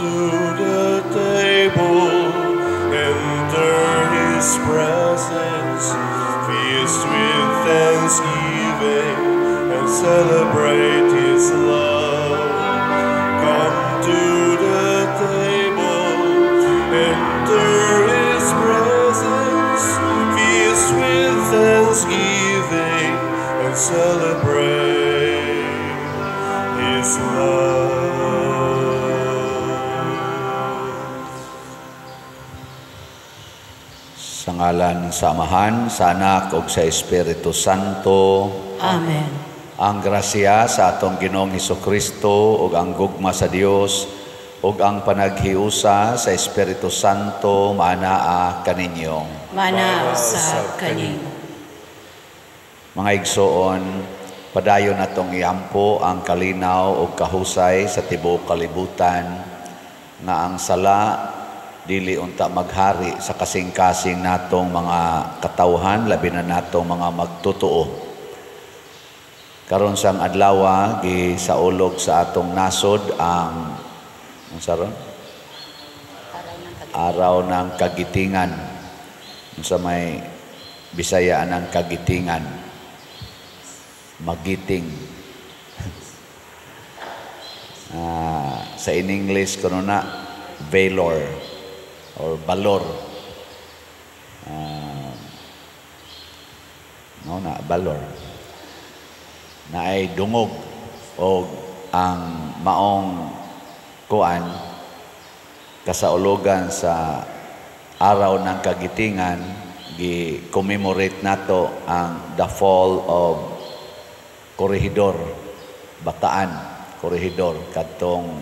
to the table, enter His presence, feast with thanksgiving, and celebrate His love. Come to the table, enter His presence, feast with thanksgiving, and celebrate His love. Sa ngalan sa Amahan, sa Anak ug sa Espiritu Santo. Amen. Ang grasya sa atong Ginoong Hesukristo ug ang gugma sa Dios ug ang panaghiusa sa Espiritu Santo maanaa kaninyo. Maanaa usab kanimo. Mga igsoon, padayon natong iampo ang kalinaw ug kahusay sa tibuok kalibutan nga ang sala dili unta maghari sa kasing-kasing natong mga katawhan, labi na natong mga magtotoo. Karon sang adlaw, gisaulog sa atong nasod ang unsa ron? Araw ng Kagitingan. Unsa may Bisaya ang kagitingan? Magiting. Sa in English kuno na valor or valor. No na valor. Na ay dungog o ang maong kuan kasaulugan sa Araw ng Kagitingan, gi-commemorate nato ang the fall of Corregidor, Bataan, Corregidor, kadtong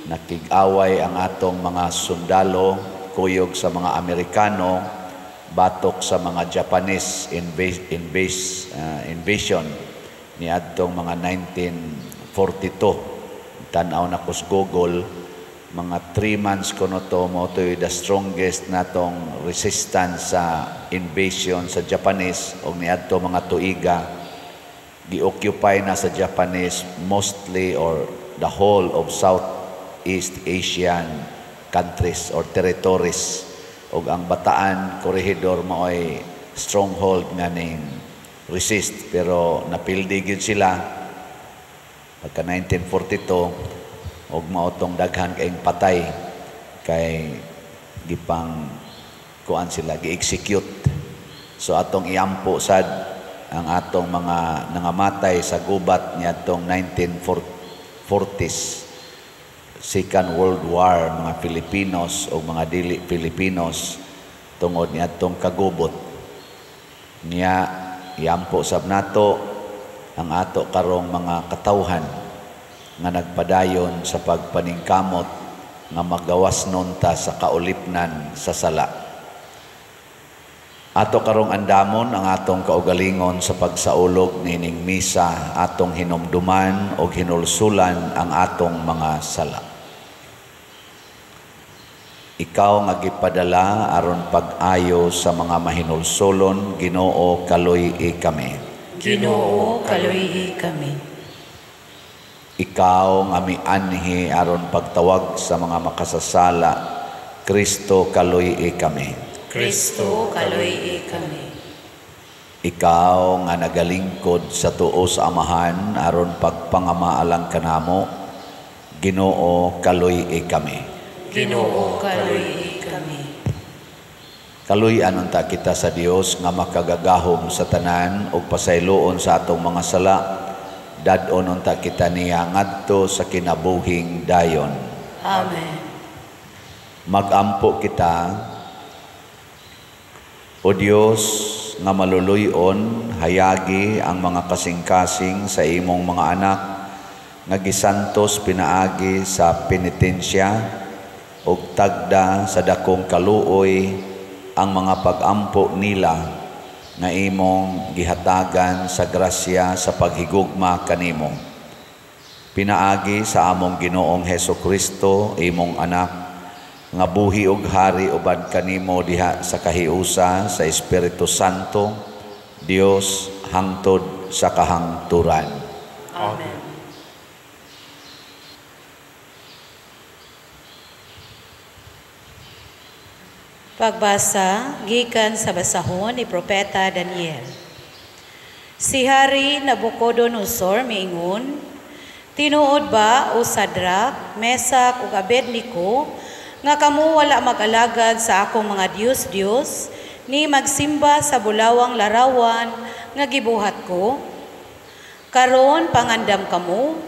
nakig-away ang atong mga sundalo kuyog sa mga Amerikano batok sa mga Japanese invasion niadtong mga 1942. Tan-aw na kus Google, mga 3 months kuno to, mao to'y the strongest natong resistance sa invasion sa Japanese, og niadto mga tuiga gi-occupy na sa Japanese mostly or the whole of Southeast Asian countries or territories, og ang Bataan, Corregidor, maoy stronghold nga ning resist, pero napildi gyud sila pagka 1942 og mao tong daghan kaayong patay kay gipang kuan sila, gi-execute. So atong iampo sad ang atong mga nangamatay sa gubat niadtong 1940s, Second World War, mga Filipinos o mga dili Filipinos tungod niadtong kagubot. Niya iampo sab nato ang ato karong mga katawhan nga nagpadayon sa pagpaningkamot nga magawas nunta sa kaulipnan sa sala. Ato karong andamon ang atong kaugalingon sa pagsaulog nining misa, atong hinumduman og hinulsulan ang atong mga sala. Ikaw nga gipadala aron pag-ayo sa mga mahinulsolon, Ginoo, kaluy-i kami. Ginoo, kaluy-i kami. Ikaw nga mianhi aron pagtawag sa mga makasasala, Kristo, kaluy-i kami. Kristo, kaluy-i kami. Ikaw nga nagalingkod sa tuo sa Amahan aron pagpangamaalang kanamo, Ginoo, kaluy-i kami. Ginoo, kaluy-i kami. Kaluy-an unta kita sa Dios nga makagagahom sa tanan ug pasayloon sa atong mga sala. Dad-on unta kita niya ngadto sa kinabuhing dayon. Amen. Magampo kita. O Dios nga maluluy-on, hayagi ang mga kasing-kasing sa imong mga anak nga gisantos pinaagi sa penitensya ug tagda sa dakong kaluoy ang mga pag-ampo nila nga imong gihatagan sa grasya sa paghigugma kanimo. Pinaagi sa among Ginoong Heso Kristo, imong anak, nga buhi ug hari uban kanimo diha sa kahiusa sa Espiritu Santo, Dios hangtod sa kahangturan. Amen. Pagbasa gikan sa basahon ni Propeta Daniel. Si Hari Nabucodonosor miingon, tinuod ba o Sadrak, Mesak ug Abednego nga kamo wala mag-alagad sa akong mga Dios-Dios ni magsimba sa bulawang larawan nga gibuhat ko? Karon pangandam kamo,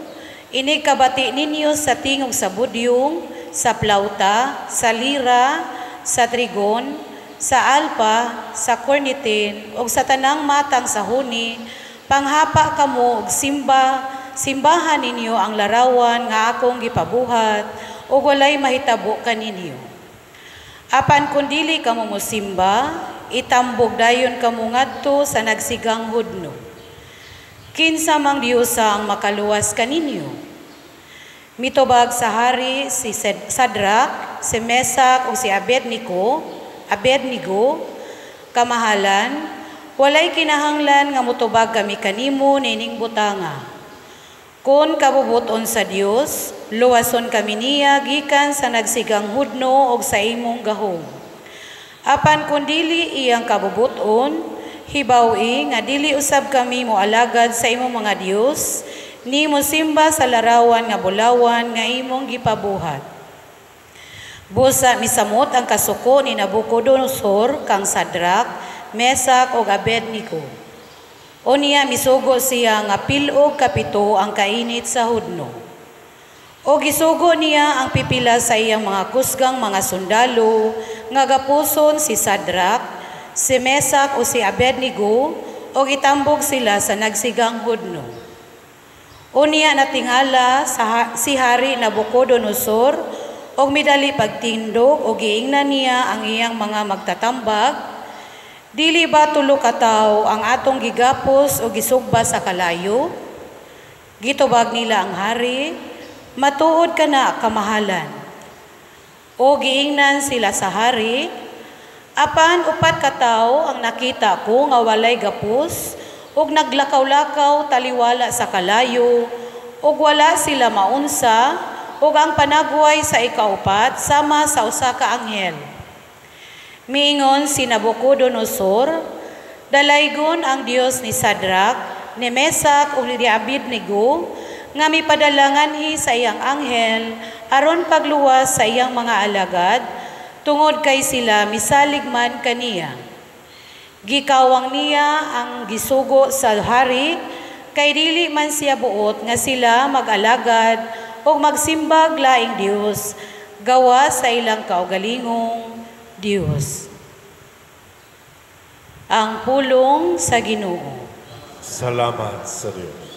ini kabati ninyo sa tingog sa budyong, sa plauta, sa lira, sa trigon, sa alpa, sa kornitin, ug sa tanang matang sa huni, panghapa kamo og simbahan ninyo ang larawan nga akong gipabuhat, ug walay mahitabo kaninyo. Apan kun dili kamo mosimba, itambog dayon kamo ngadto sa nagsigang hudno. Kinsa mang Diyosa ang makaluwas kaninyo? Mitubag sa hari si Sadrak, si Mesak ug si Abednego, kamahalan, walay kinahanglan nga motubag kami kanimo nining butanga. Kon kabubuton sa Dios, luwason kami niya gikan sa nagsigang hudno og sa imong gahom. Apan kun dili iyang kabubuton, hibaw-i nga dili usab kami moalagad sa imong mga Dios, ni mosimba sa larawan nga bulawan nga imong gipabuhat. Busa misamot ang kasuko ni Nabucodonosor kang Sadrak, Mesak ug Abednego. Unya misugo siya nga pil-og kapito ang kainit sa hudno. O gisugo niya ang pipila sa iyang mga kusgang mga sundalo nga gapuson si Sadrak, si Mesak o si Abednego o gitambog sila sa nagsigang hudno. Unya natingala si Hari Nabucodonosor og midali pagtindog o giingnan niya ang iyang mga magtatambag, dili ba tulo ka tawo ang atong gigapos o gisugba sa kalayo? Gitubag nila ang hari, matuod ka na kamahalan. O giingnan sila sa hari, apan upat ka tawo ang nakita ko nga walay gapos ug naglakaw-lakaw taliwala sa kalayo, ug wala sila maunsa, ug ang panagway sa ikaupat sama sa usa ka anghel. Miingon si Nabucodonosor, dalaygon ang Dios ni Sadrak, ni Mesak ug ni Abednego nga mipadalanganhi sa iyang anghel aron pagluwas sa iyang mga alagad, tungod kay sila misalig man kaniya. Gikawang niya ang gisugo sa hari, kay dili man siya buot nga sila mag-alagad o magsimbag laing Dios, gawa sa ilang kaugalingong Dios. Ang pulong sa Ginoo. Salamat sa Dios.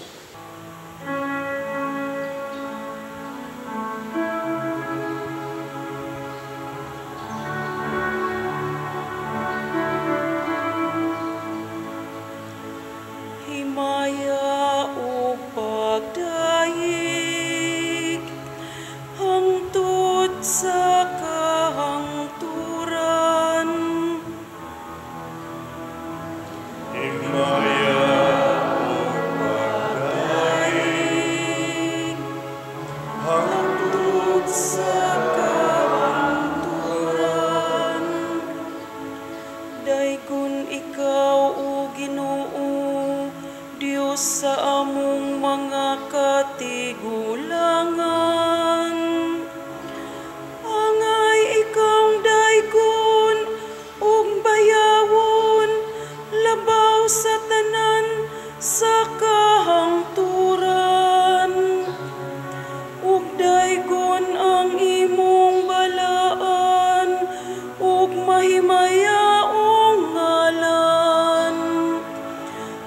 Himaya ug pagdayeg hangtod sa kahangturan. Himaya ug pagdayeg hangtod sa kahangturan. Daygon ikaw, o Ginoo, Dios sa among mga katigulangan. Angay ikaw daygon ug bayawon, labaw sa tanan sa kahangturan. Ug daygon ang imong balaan ug mahimayaong ngalan.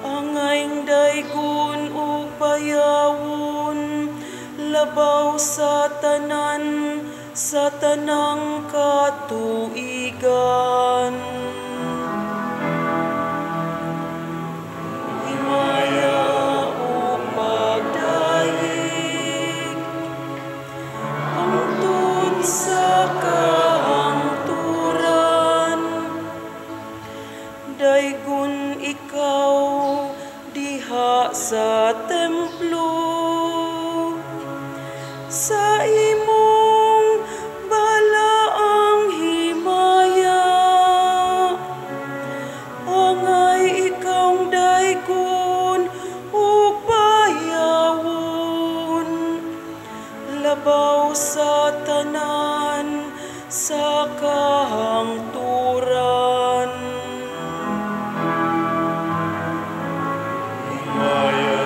Angay daygon ug bayawon, labaw sa tanan sa tanang katuigan. Himaya ug pagdayeg hangtod sa kahangturan. Daygon ikaw diha sa templo, sa imong balaang himaya. labaw sa tanan sa kahangturan. Himaya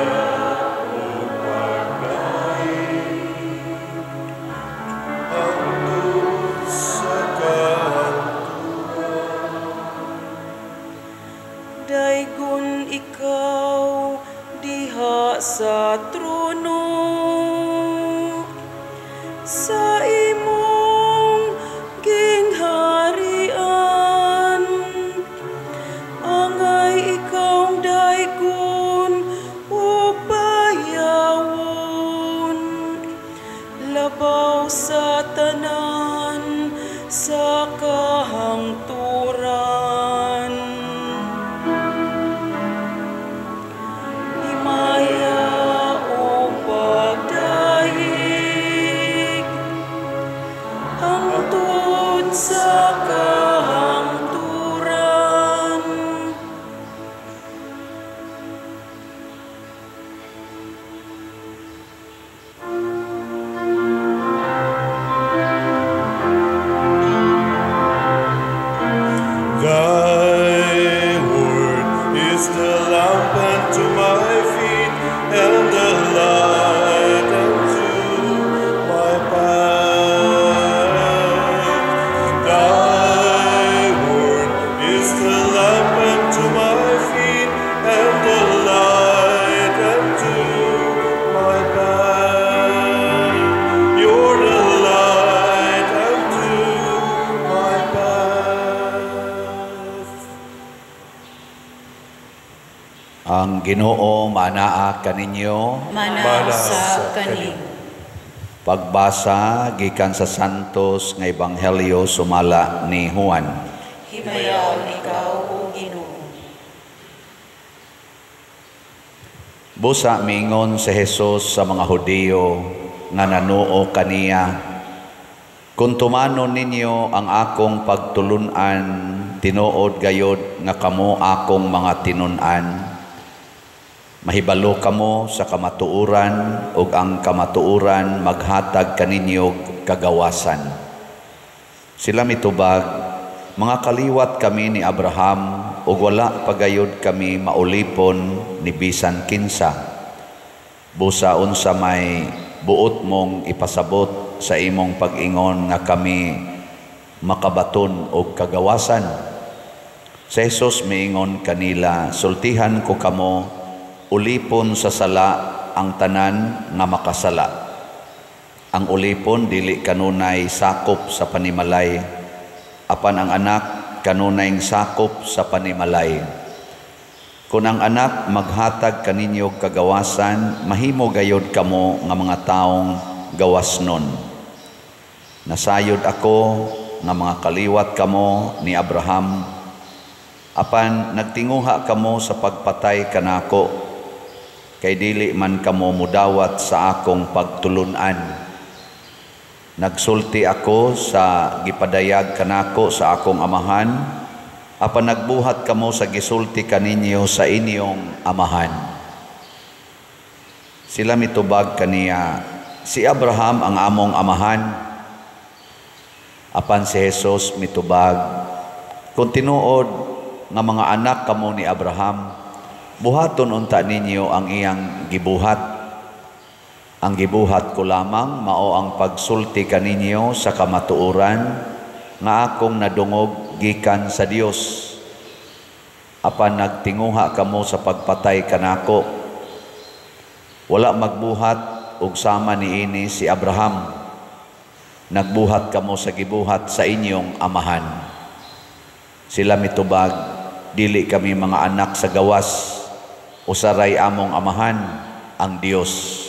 ug pagdaig hangtod sa kahangturan. Daygon ikaw diha sa trono, sa imong gingharian. Angay ikaw daygon ug payawon, labaw sa tanan sa kahangturan. Himaya ug pagdaig hangtod sa kahangturan. Thy word is the lamp unto my feet and the light unto my path. Thy word is the lamp unto my feet and the light unto my path. You're the light unto my path. Ang Ginoo manaa kaninyo. Mana Mana sa sa kanimo. Pagbasa gikan sa Santos nga Ebanghelyo sumala ni Juan. Himayaon ikaw, o Ginoo. Busa mingon si Jesus sa mga Hudiyo nga nanuo kaniya, "Kung tumanon ninyo ang akong pagtulun-an, tinuod gayod nga kamo akong mga tinun-an. Mahibalo kamo sa kamatuoran ug ang kamatuoran maghatag kaninyog kagawasan." Sila mitubag, "Mga kaliwat kami ni Abraham ug wala pagayod kami maulipon ni bisan kinsa. Busa unsa may buot mong ipasabot sa imong pag-ingon nga kami makabaton og kagawasan?" Si Jesus miingon kanila, "Sultihan ko kamo, ulipon sa sala ang tanan nga makasala. Ang ulipon dili kanunay sakop sa panimalay, apan ang anak kanunay sakop sa panimalay. Kung ang anak maghatag kaninyo kagawasan, mahimo gayod kamo nga mga taong gawasnon. Nasayod ako nga mga kaliwat kamo ni Abraham, apan nagtinguha kamo sa pagpatay kanako, kay dili man kamo mudawat sa akong pagtulun-an. Nagsulti ako sa gipadayag kanako sa akong amahan, apan nagbuhat kamo sa gisulti kaninyo sa inyong amahan." Sila mitubag kaniya, "Si Abraham ang among amahan." Apan si Jesus mitubag, "Kung tinuod nga mga anak kamo ni Abraham, buhaton unta ninyo ang iyang gibuhat. Ang gibuhat ko lamang mao ang pagsulti kaninyo sa kamatuoran nga akong nadungog gikan sa Dios. Apan nagtinguha kamo sa pagpatay kanako. Wala magbuhat og sama niini si Abraham. Nagbuhat kamo sa gibuhat sa inyong amahan." Sila mitubag, "Dili kami mga anak sa gawas, usaray among amahan ang Dios."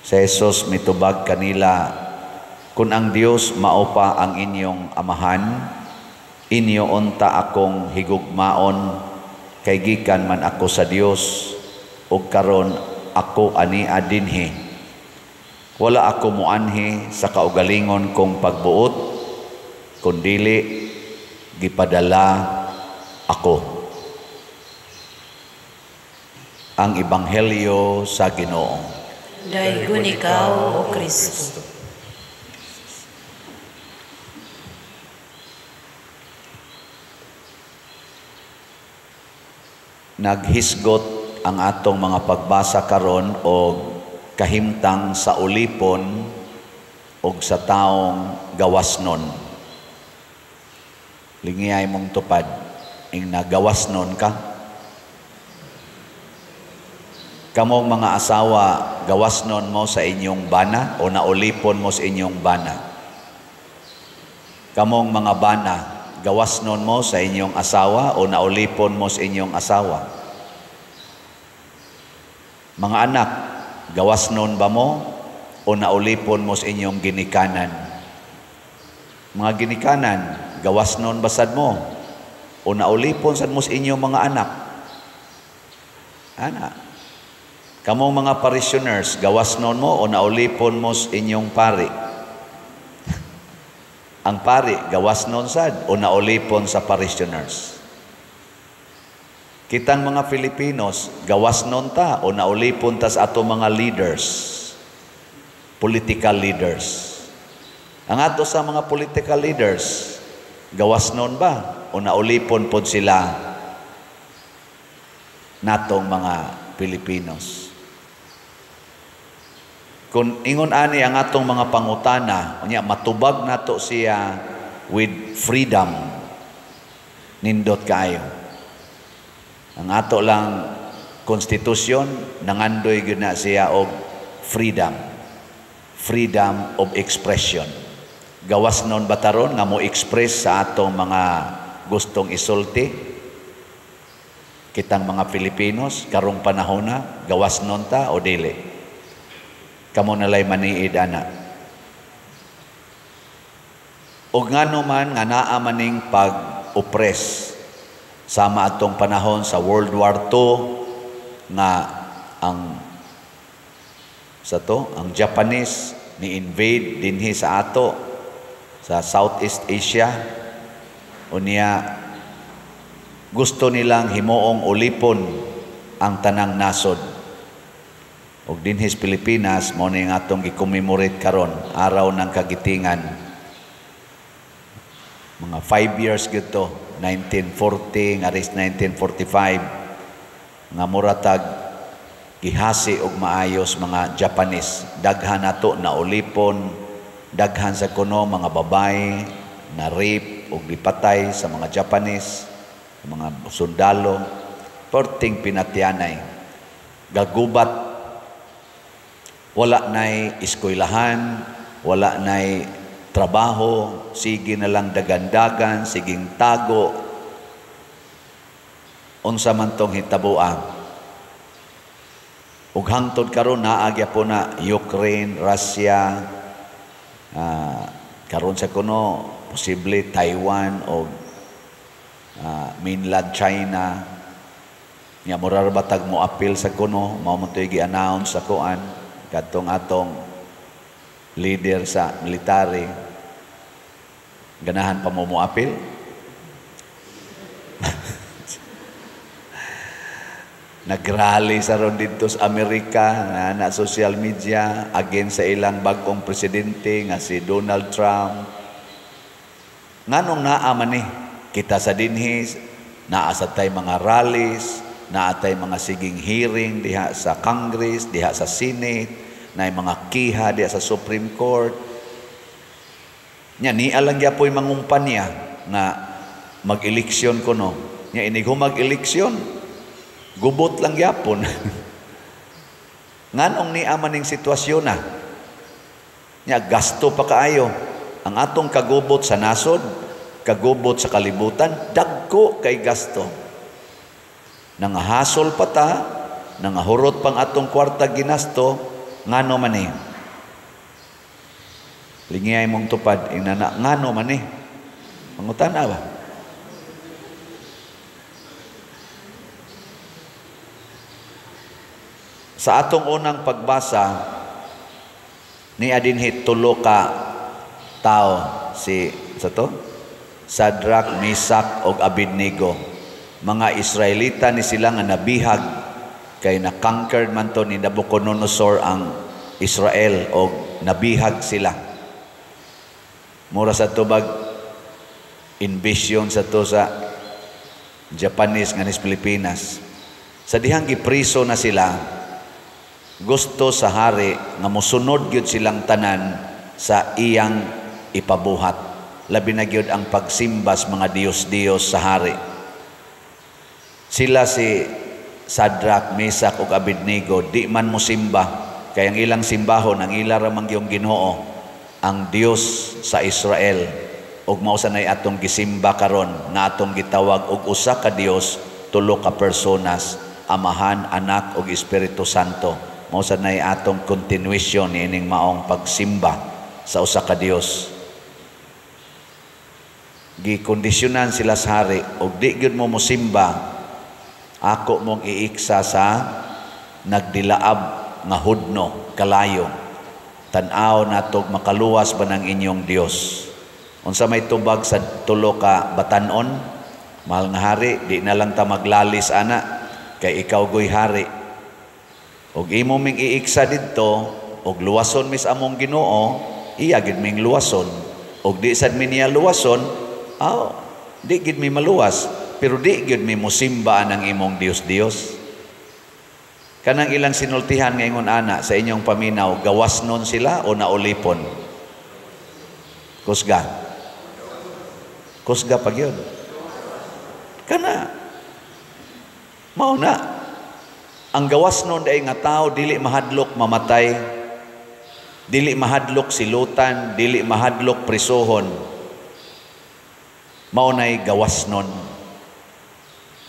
Si Jesus mitubag kanila, "Kung ang Dios mao pa ang inyong amahan, inyo unta akong higugmaon, kay gikan man ako sa Dios, ug karon ako ania dinhi. Wala ako muanhi sa kaugalingon kong pagbuot, kundili gipadala ako." Ang Ebanghelyo sa Ginoo. Daygon ikaw, O Kristo. Naghisgot ang atong mga pagbasa karon og kahimtang sa ulipon og sa taong gawasnon. Lingiyay mong tupad, ing nagawasnon ka. Kamong mga asawa, gawasnon mo sa inyong bana o naulipon mo sa inyong bana. Kamong mga bana, gawasnon mo sa inyong asawa o naulipon mo sa inyong asawa. Mga anak, gawasnon ba mo o naulipon mo sa inyong ginikanan? Mga ginikanan, gawasnon ba sad mo o naulipon sad mo sa inyong mga anak? Ana. Kamong mga parishioners, gawasnon mo o naulipon mo sa inyong pari? Ang pari, gawasnon sad o naulipon sa parishioners? Kitang mga Filipinos, gawasnon ta o naulipon ta sa ato mga leaders, political leaders. Ang ato sa mga political leaders, gawasnon ba o naulipon pod sila natong mga Pilipinos? Kung ingon ani ang atong mga pangutana, unya matubag nato siya with freedom, nindot kaayo. Ang ato lang konstitusyon nangandoy gyud na siya og freedom. Freedom of expression. Gawas nun ba taron nga mo express sa atong mga gustong isulti? Kitang mga Filipinos karong panahona, gawas nun ta o dili? Kamo nalay maniid ana. Og ngano man nga naa maning pag-oppress sama atong panahon sa World War II nga ang sa to ang Japanese ni invade dinhi sa ato sa Southeast Asia, unya gusto nilang himuong ulipon ang tanang nasod. Og dinhi sa Pilipinas, mao ni ang atong gi-commemorate karon, Araw ng Kagitingan. Mga 5 years gyud to, 1940 ngaris 1945, nga muratag gihasi og maayos mga Japanese. Daghan nato na ulipon, daghan sa kuno mga babae na rape og gipatay sa mga Japanese, mga sundalo, perting pinatyanay. Gagubat, wala na'y eskwelahan, wala na'y trabaho, sige na lang dagandagan, siging tago. Unsa man tong hitabuan. Ug hangtod karon naa gyapon na Ukraine, Russia, karon sa kuno posible Taiwan o mainland China. Nya mura ra batag mo appeal sa kuno, mao man to'y gi-announce sa kuan kadtong atong leader sa military. Ganahan pa mo mo-appeal? Nagrally sa ron dito sa Amerika na social media against sa ilang bagong presidente nga si Donald Trump. Nganong naa man ni kita sa dinhi, naa sa tay mga rallies, naa tay mga siging hearing diha sa Congress, diha sa Senate, naay mga kiha diha sa Supreme Court. Nya niya lang gyapoy mangumpanya nga mag-eleksyon kuno. Nya inig mag-eleksyon, gubot lang gyapon. Nganong niya maning sitwasyon na? Nya gasto pa kaayo. Ang atong kagubot sa nasod, kagubot sa kalibutan, dagko kay gasto. Nangahasol pa ta, nangahurot pang atong kwarta ginasto, ngano man ni? Lingiyay mong tupad, inana, ngano man ni? Mangutana ba? Sa atong unang pagbasa, ni adinhi tulo ka tao, si sa to? Shadrach, Meshach og Abednego. Mga Israelita ni sila nga nabihag kay na-conquered man to ni Nabucodonosor ang Israel og nabihag sila. Mura sa tubag invasion sa to sa Japanese nga nis Pilipinas. Sa dihang gipriso na sila, gusto sa hari nga mosunod gyud silang tanan sa iyang ipabuhat. Labi na gyud ang pagsimbas mga Diyos-Diyos sa hari. Sila si Shadrach, Mesach ug Abednego di man mosimba, kay ang ilang simbahon ang ila ra man gyud Ginoo, ang Dios sa Israel, ug mao sa nay atong gisimba karon nga atong gitawag og usa ka Dios, tulo ka personas, Amahan, Anak ug Espiritu Santo. Mao sa nay atong continuation niining maong pagsimba sa usa ka Dios. Gikondisyonan sila sa hari, og di gyud mo mosimba, ako mong iiksa sa nagdilaab nga hudno kalayo. Tan-aw natog makaluwas ba ng inyong Dios. Unsa may tubag sa tulo ka batanon? Mahal nga hari, di na lang ta maglalis ana, kay ikaw goy hari. Og imo ming iiksa didto, og luwason mis among Ginoo, iya gid ming luwason. Og di sad mi niya luwason, aw, di gid mi maluwas, pero di gid mi mosimba ang imong Dios-Dios. Kanang ilang sinultihan ngayon ana sa inyong paminaw, gawas nun sila o naulipon? Kusga. Kusga pag yun. Kana. Mao na. Ang gawas nun ay nga tao, dili mahadlok mamatay, dili mahadlok silutan, dili mahadlok prisuhon. Mao na'y gawas nun.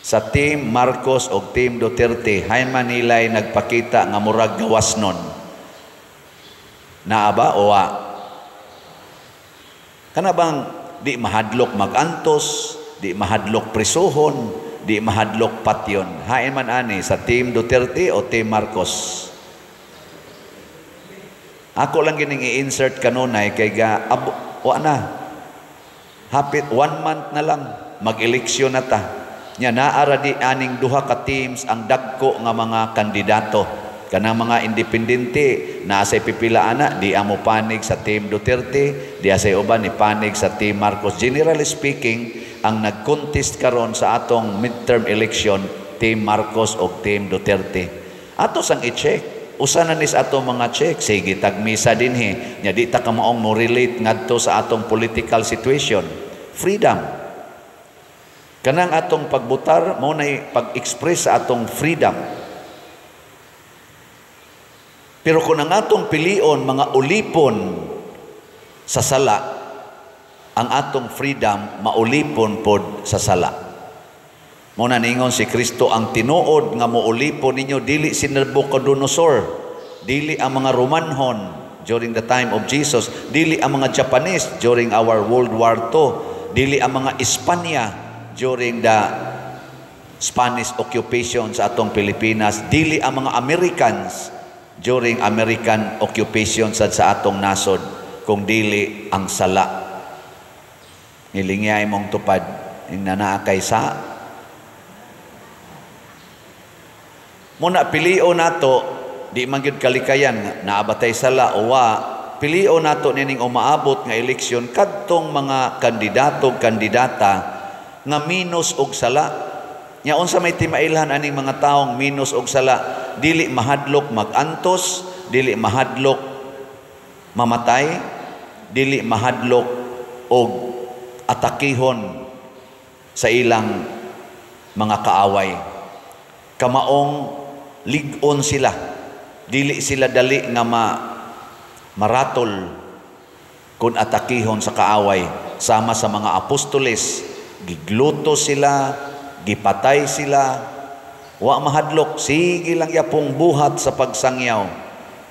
Sa Team Marcos o Team Duterte, hay Manila'y nagpakita nga murag gawas nun. Naa ba o wa? Kana bang di mahadlok magantos, di mahadlok prisuhon, di mahadlok patyon? Hain man ani sa Team Duterte o Team Marcos? Ako lang gining i-insert kanunay kay ga wa na. Hapit 1 month na lang mag-eleksyon na ta. Nya naara di aning duha ka teams ang dagko nga mga kandidato. Kanang mga independente naa say pipila ana, di amo panig sa Team Duterte, di asay uban ni panig sa Team Marcos. Generally speaking, ang nag-contest karon sa atong midterm election, Team Marcos o Team Duterte. Ato sang i-check. Usa na nis ato mga check. Sige, tagmisa dinhi. Nya di ta kamaong mo relate ngadto sa atong political situation. Freedom. Kanang atong pagbutar, mao nay pag-express sa atong freedom. Pero kung ang atong pilion, mga ulipon sa sala, ang atong freedom, maulipon pod sa sala. Mao na ningon si Kristo, ang tinuod nga moulipon ninyo, dili si Nabucodonosor, dili ang mga Romanhon during the time of Jesus, dili ang mga Japanese during our World War II, dili ang mga Espanya during the Spanish occupation sa atong Pilipinas, dili ang mga Americans during American occupation sa atong nasod, kung dili ang sala. Nilingiyay mong tupad, ing nanaa kay sa. Muna pilio nato, di man gyud kalikayan naabatay sala o wa, pilio nato nining umaabot nga eleksyon kadtong mga kandidato kandidata nga minus og sala. Nya unsa may timailhan aning mga taong minus og sala? Dili mahadlok magantos, dili mahadlok mamatay, dili mahadlok og atakihon sa ilang mga kaaway. Kamaong lig-on sila, dili sila dali nga maratol kung atakihon sa kaaway. Sama sa mga apostoles, gigluto sila, gipatay sila, wa mahadlok, sige lang yapong buhat sa pagsangyaw.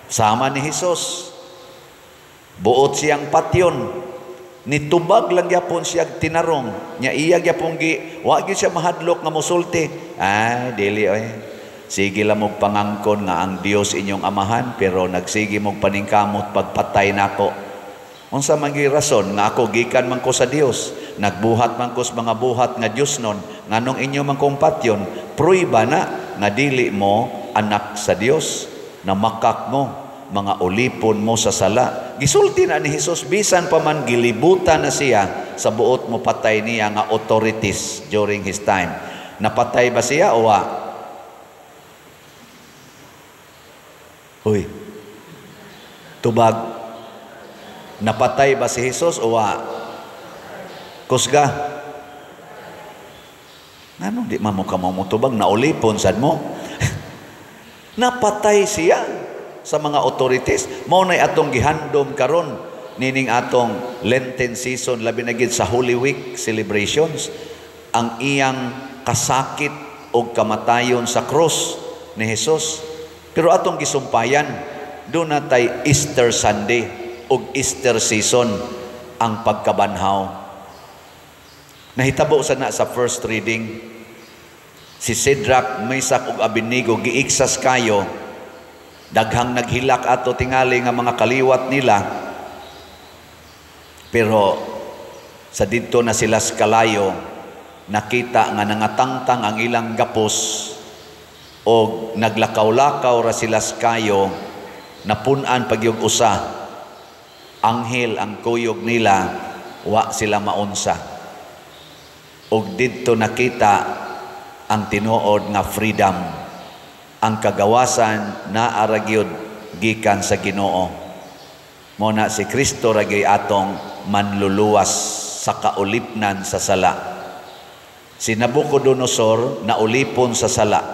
Sama ni Hesus, buot siyang patyon, nitubag lang yapon siyang tinarong, nya iya yapong gi, wa gyud siya mahadlok nga mosulti. Ay, dili oy. Sige lang mong pangangkon nga ang Dios inyong amahan, pero nagsige mong paningkamot pagpatay nako. Unsa man gyud rason nga ako gikan man ko sa Dios, nagbuhat man ko sa mga buhat nga Dios nun, nganong inyo man kong patyon, pruiba na nga dili mo anak sa Dios, na makak mo. mga ulipon mo sa sala. Gisulti na ni Jesus, bisan pa man gilibutan na siya sa buot mo patay niya nga authorities during his time. Napatay ba siya o wa? Uy, tubag. Napatay ba si Jesus o wa? Kusga. Ano, di man mo ka mamutubag, naulipon sad mo. Napatay siya sa mga authorities. Mao nay atong gihandom karon nining atong Lenten season, labi na gid sa Holy Week celebrations, ang iyang kasakit og kamatayon sa krus ni Jesus. Pero atong gisumpayan, doon na tay Easter Sunday og Easter season ang pagkabanhaw. Nahitabo sa na sa first reading, si Shadrach, Meshach ug Abednego giiksas kayo, daghang naghilak ato tingali nga mga kaliwat nila, pero sa didto na sila sa kalayo, nakita nga nangatangtang ang ilang gapos og naglakaw-lakaw ra sila sa kayo, napun-an pagyug usa anghel ang kuyog nila, wa sila maunsa. Og didto nakita ang tinuod nga freedom, ang kagawasan naa ra gyud gikan sa Ginoo. Mo na si Kristo ra gyud atong manluluwas sa kaulipnan sa sala. Si Nabucodonosor naulipon sa sala.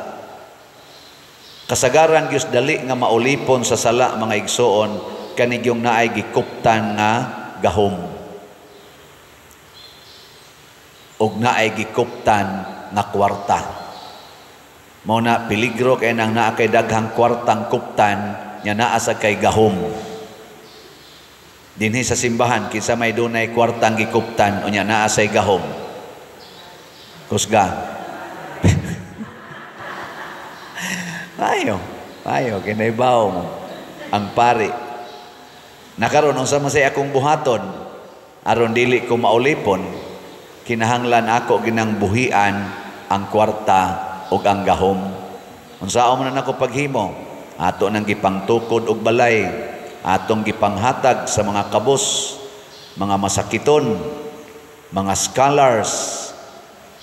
Kasagaran gyud dali nga maulipon sa sala, mga igsoon, kanigyong naay gikuptan nga gahom og naay gikuptan nga kwarta. Mao na peligro kay nang naa kay daghang kwartang kuptan nya naa sa kay gahom. Dinhi sa simbahan kinsa may dunay kwartang gikuptan unya naa say gahom? Kusga. Ayo, ayo kinaibaw mo ang pari. Nakaron unsa man say akong buhaton aron dili ko maulipon, kinahanglan ako ginang buhian ang kwarta ug ang gahom. Unsaon man nako paghimo? Ato nang gipangtukod og balay, atong gipanghatag sa mga kabos, mga masakiton, mga scholars,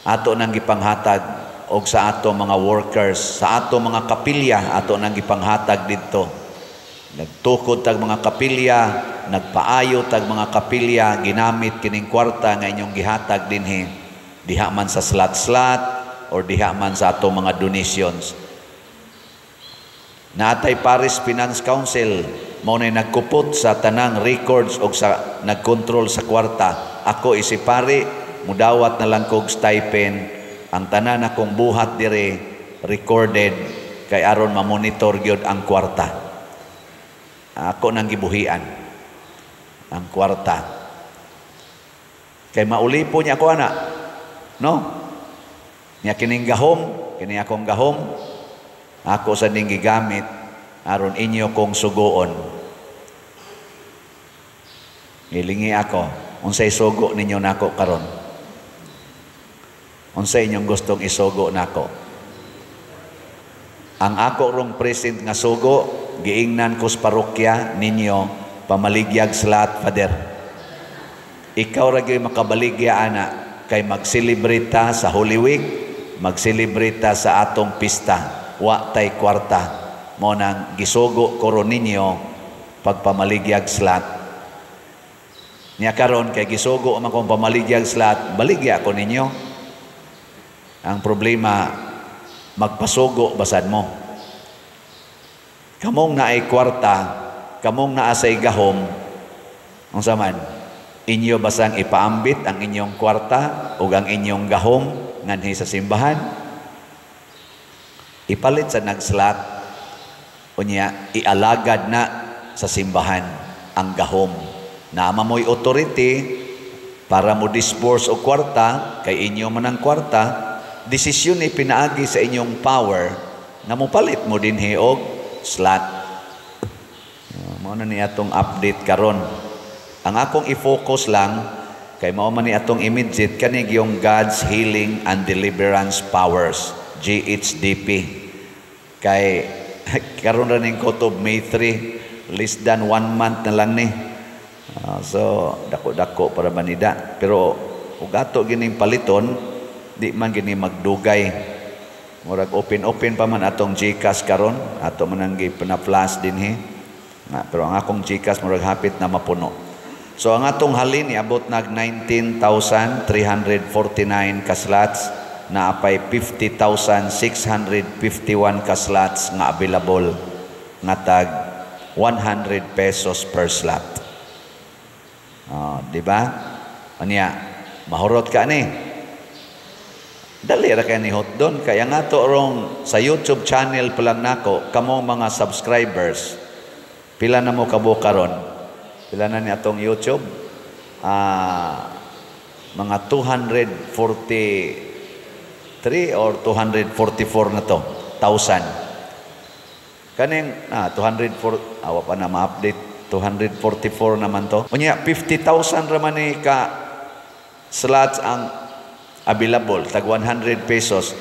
ato nang gipanghatag og sa ato mga workers, sa ato mga kapilya, ato nang gipanghatag didto. Nagtukod tag mga kapilya, nagpaayo tag mga kapilya, ginamit kining kwarta nga inyong gihatag dinhi, diha man sa slot-slot or diha man sa ato mga donations. Naatay Paris Finance Council, mao nay nagkupot sa tanang records og sa nagkontrol sa kwarta. Ako isi pari, mudawat na lang kog stipend. Ang tanan akong buhat dire recorded kay aron mamonitor gyud ang kwarta. Ako nang gibuhian ang kwarta. Kay maulipon niya ako ana. No? Nya kining gahom, kini akong gahom, ako sa ning gigamit aron inyo kong sugoon. Gilingi ako, unsay sugo ninyo nako karon? Unsay inyong gustong isugo nako? Ang ako rong present nga sugo, giingnan ko sa parokya ninyo, pamaligyag slot, Father. Ikaw ra gyud makabaligya ana kay mag-celebrate ta sa Holy Week, mag-celebrate ta sa atong pista, wa tay kwarta. Mo nang gisugo ko ron ninyo pagpamaligyag slot. Nya karon kay gisugo man kong pamaligyag slot, baligya ko ninyo. Ang problema, magpasugo basad mo. Kamong naay kwarta, kamong naasay gahom, unsa man, inyo basang ipaambit ang inyong kwarta ug ang inyong gahom nganhi sa simbahan? Ipalit sa nagslot, unya ialagad na sa simbahan ang gahom. Naama mo'y authority para mo disburse og kwarta, kay inyo man ang kwarta, desisyon ni pinaagi sa inyong power na mopalit mo dinhi og slot. Mao na ni atong update karon. Ang akong i-focus lang kay mao man ni atong immediate kani yung God's Healing and Deliverance Powers, GHDP. Kay karon ra ning kutob May 3, Less than 1 month na lang ni. So dako-dako para manida. Pero ug ato gining paliton, di man gini magdugay. Murag open-open pa man atong GCash karon, ato man ang gipana-flash dinhi. Nga, pero ang akong GCash murag hapit na mapuno. So ang atong halin niabot nag 19,349 ka slots, naapay 50,651 ka slots nga available nga tag 100 pesos per slot. Oh, di ba? Anya, mahurot ka ni. Dali ra kay ni hot doon. Kaya nga to rong sa YouTube channel pa lang nako, kamo mga subscribers, pila na mo kabo karon? Pila na ni atong YouTube? Mga 243 or 244 na to, thousand. Kaning 204, awa pa na ma-update, 244 naman to. Unya 50,000 ra man ni ka slots ang available, tag 100 pesos.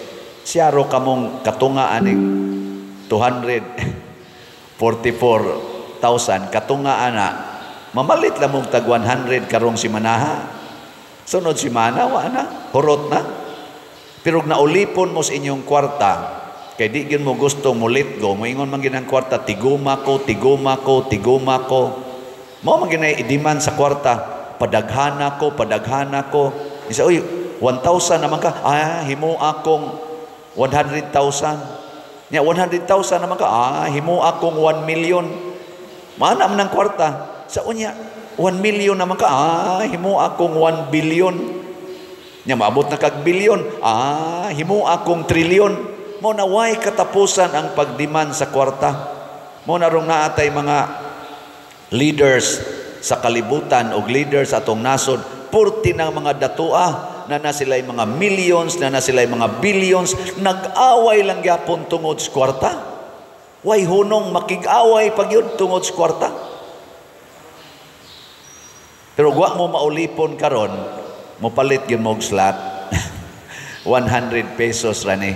Siyaro kamong katunga aning 244,000 katunga ana, mamalit lang mong tag 100 karong simanaha. Sunod simana wa na, hurot na. Pero naulipon mo sa inyong kwarta, kay di gyud mo gusto mo let go, moingon man gyud ang kwarta, tiguma ko, tiguma ko, tiguma ko. Mao man gyud nay i-demand sa kwarta, padaghana ko, padaghana ko. Isa, uy, 1,000 naman ka, himo akong 100,000. Nya 100,000 naman ka, himo akong 1 million. Maana man ang kwarta. Sa unya, 1 million naman ka, himo akong 1 billion. Nya maabot na kag billion, himo akong trillion. Mo na way katapusan ang pagdemand sa kwarta. Mo na rong naatay mga leaders sa kalibutan o leaders sa atong nasod, purti ng mga datua na na sila'y mga millions, na na sila'y mga billions, nag-away lang gyapon tungod sa kwarta. Way hunong makig-away pag yun tungod sa kwarta. Pero wa mo maulipon karon, mopalit gyud mo og slot. 100 pesos ra ni.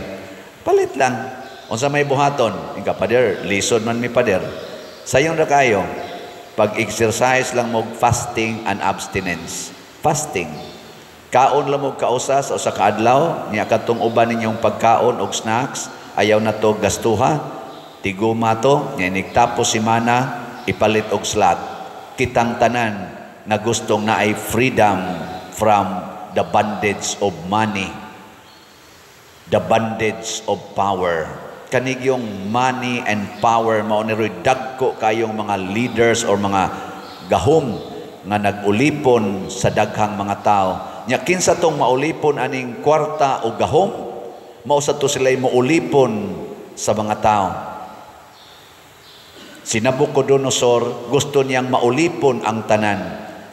Palit lang. Unsa may buhaton? Ika pader, lisod man mi pader. Sayon ra kayo. Pag-exercise lang mo fasting and abstinence. Fasting. Kaon lang mo kausas o sa kaadlaw, niya katong uban ninyong pagkaon og snacks, ayaw na to gastuha. Tiguma to, niya nigtapos simana, ipalit og slot. Kitang tanan nga gustong naay freedom from the bondage of money, the bondage of power. Kanigyong money and power mao ni roy dagko kayong mga leaders or mga gahom nga nag-ulipon sa daghang mga tao. Nya kinsa tong maulipon aning kwarta o gahom, mao sa to sila'y maulipon sa mga tao. Si Nabucodonosor gusto niyang maulipon ang tanan,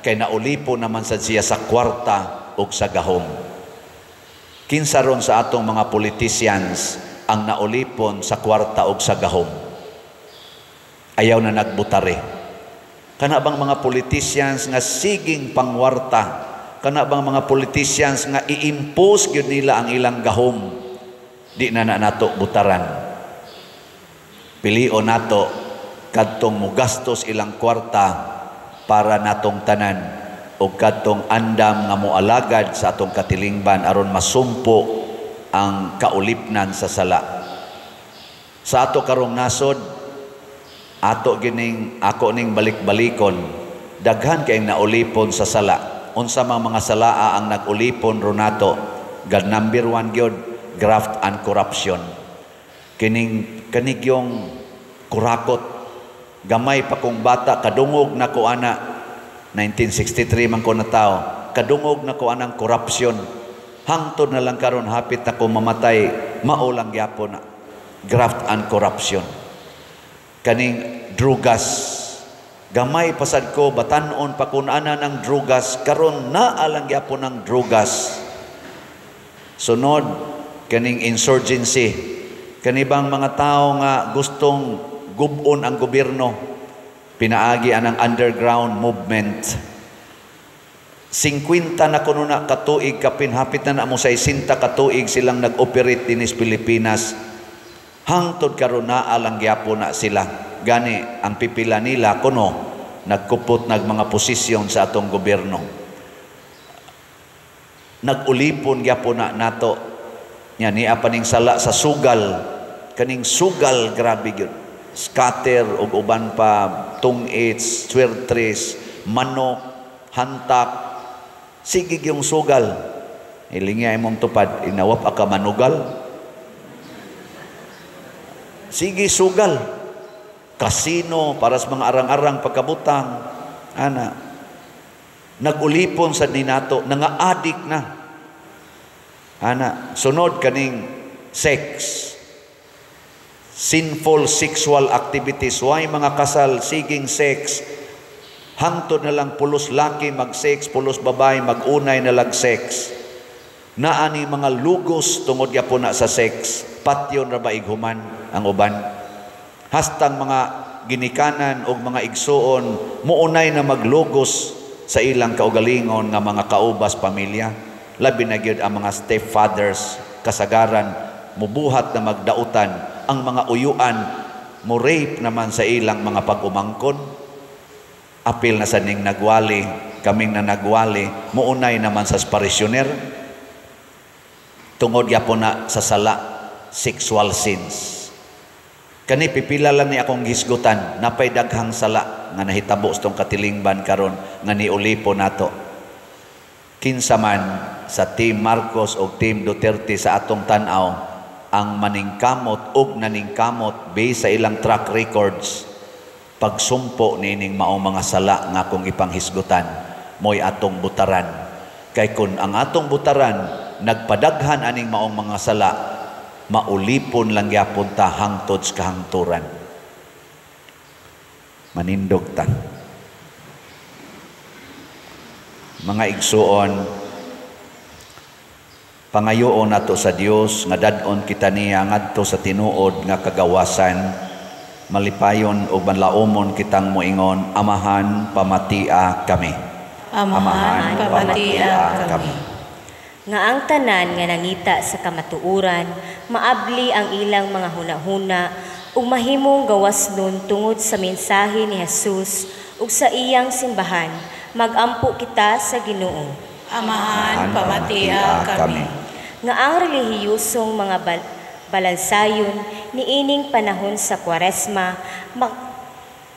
kay naulipon naman sad siya sa kwarta ug sa gahom. Kinsa ron sa atong mga politicians ang naulipon sa kwarta ug sa gahom? Ayaw na nagbutare. Kana bang mga politicians nga siging pangwarta? Kana bang mga politicians nga i-impose gyud nila ang ilang gahom? Di na na nato butaran. Pilion nato kadtong mugastos ilang kwarta para natong tanan o kadtong andam nga moalagad sa atong katilingban aron masumpo ang kaulipnan sa sala. Sa ato karong nasod, ato gining ako ning balik-balikon, daghan kay naulipon sa sala. Unsa man mga salaa ang nag-ulipon ronato? God number 1 gyud, graft and corruption. Kining kanigyong kurakot, gamay pa kong bata, kadungog na ko ana, 1963 man ko natawo, kadungog na ko anang corruption. Hangtod na lang karon hapit na ko mamatay, mao lang gyapon na graft and corruption. Kaning drugas, gamay pasad ko, batan-on pa kun ana ng drugas, karon naa lang gyapon ang drugas. Sunod, kaning insurgency, kanibang mga tao nga gustong gubon ang gobyerno, pinaagi anang underground movement. 50 na kuno na katuig, kapin hapit na na mo sa 60 katuig silang nag-operate dinis Pilipinas. Hangtod karon naa lang gyapon na sila. Gani ang pipila nila kuno nagkupot nag mga posisyon sa atong gobyerno. Nagulipon gyapon na nato. Nya niya paning sala sa sugal, kaning sugal grabe gyud. Scatter ug uban pa, tungits, swertres, manok, hantak, sige yung sugal. Ilingya imong tupad, inawap ka manugal. Sige sugal. Kasino para sa mga arang-arang pagkabutang. Ana. Nagulipon sa ninato, nanga-adik na. Ana, sunod kaning sex. Sinful sexual activities. Why mga kasal siging sex? Hangtod na lang pulos laki mag-sex, pulos babae mag-unay na lang sex. Naani mga lugos tungod gyapon na sa sex. Patyon ra ba ighuman ang uban? Hastang mga ginikanan og mga igsuon muunay na maglugos sa ilang kaugalingon nga mga kaubas pamilya. Labi na gyud ang mga stepfathers, kasagaran mubuhat na magdautan ang mga uyuan, mo rape naman sa ilang mga pag-umangkon. Apil na sa ning nagwali, kaming na nagwali, muunay naman sa parisyoner. Tungod gyapon na sa sala, sexual sins. Kani pipila lang ni akong gisgutan, napay daghang sala nga nahitabo sa tong katilingban karon nga niulipo nato. Kinsa man sa Team Marcos o Team Duterte sa atong tan-aw ang maningkamot og naningkamot based sa ilang track records, pagsumpo niining maong mga sala nga akong ipanghisgutan, mo'y atong butaran. Kay kun ang atong butaran nagpadaghan aning maong mga sala, maulipon lang gyapon ta hangtod sa kahangturan. Manindog ta. Mga igsuon, pangayoon nato sa Dios nga dad-on kita niya ngadto sa tinuod nga kagawasan, malipayon ug manlaumon kitang moingon, Amahan, pamatia kami. Amahan, pamatia kami. Nga ang tanan nga nangita sa kamatuoran, maabli ang ilang mga hunahuna ug mahimong gawas nun tungod sa mensahe ni Jesus ug sa iyang simbahan, magampo kita sa Ginoo. Amahan, pamatia kami. Nga ang relihiyosong mga balansayon niining panahon sa Kwaresma,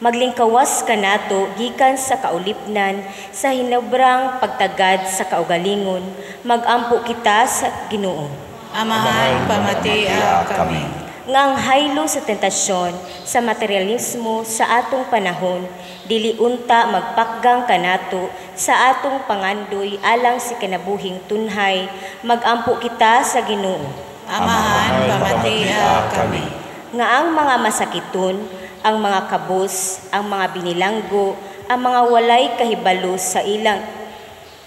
maglingkawas kanato gikan sa kaulipnan sa hinobrang pagtagad sa kaugalingon, magampo kita sa Ginoo. Amahan, pamatia kami. Nga ang haylo sa tentasyon sa materialismo sa atong panahon, dili unta magpakgang kanato sa atong pangandoy alang si kinabuhing tunhay, magampo kita sa Ginoo. Amahan, pamatia kami. Nga ang mga masakiton, ang mga kabus, ang mga binilanggo, ang mga walay kahibalo sa ilang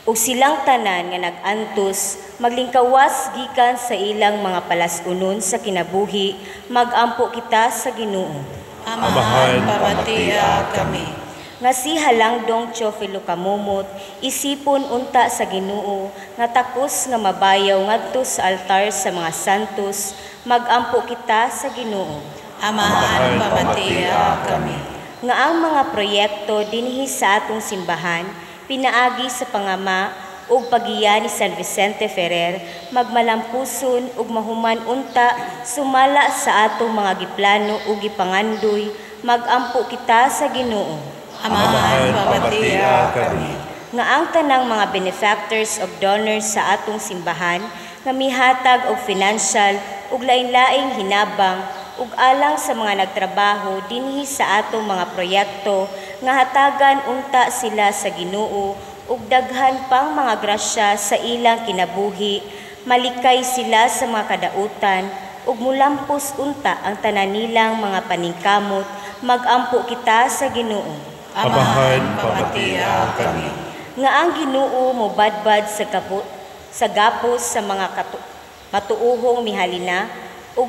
ug silang tanan nga nag-antos, maglingkawas gikan sa ilang mga palas-unon sa kinabuhi, magampo kita sa Ginoo. Amahan, pamatia kami. Nga si Halangdong Teofilo Camomot, isipon unta sa Ginoo, nga takos nga mabayaw ngadto sa altar sa mga santos, magampo kita sa Ginoo. Amahan, pamatia kami. Nga ang mga proyekto dinhi sa atong simbahan, pinaagi sa pangama ug pagiya ni San Vicente Ferrer, magmalampuson ug mahuman unta sumala sa atong mga giplano ug gipangandoy, magampo kita sa Ginoo. Amahan, pamatia kami. Nga ang tanang mga benefactors ug donors sa atong simbahan nga mihatag og financial ug lain-laing hinabang ug alang sa mga nagtrabaho dinhi sa atong mga proyekto, nga hatagan unta sila sa Ginoo ug daghan pang mga grasya sa ilang kinabuhi, malikay sila sa mga kadautan ug mulampos unta ang tanan nilang mga paningkamot, magampo kita sa Ginoo. Amahan, pamatia kami. Nga ang Ginoo mobadbad sa gapos sa mga matuohong mihalina ug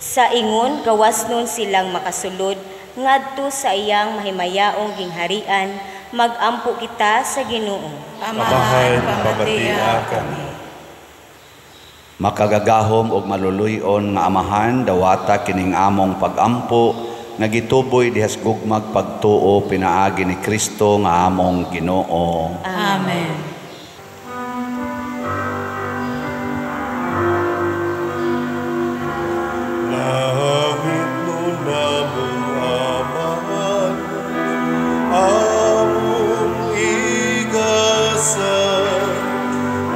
sa ingon gawas nun silang makasulod ngadto sa iyang mahimayaong gingharian, magampo kita sa Ginoo. Amahan, pamatia kami. Makagagahom og maluluy-on nga Amahan, dawata kining among pagampo nga gituboy dihas gugmag pagtuo pinaagi ni Kristo nga among Ginoo. Amen. Langit namong Amahan, among igasa,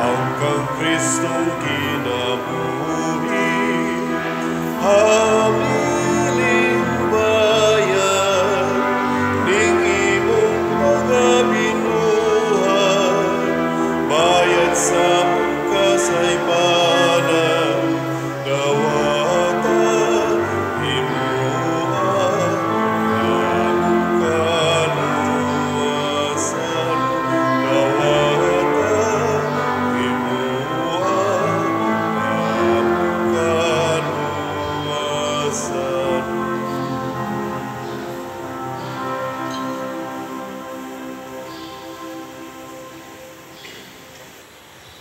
ang kang Kristong kinabuhi, hamiling bayan, ning imong mga binuhat, bayad sa kasaypanan, dawata himua among kaluwasan, dawata himua among kaluwasan.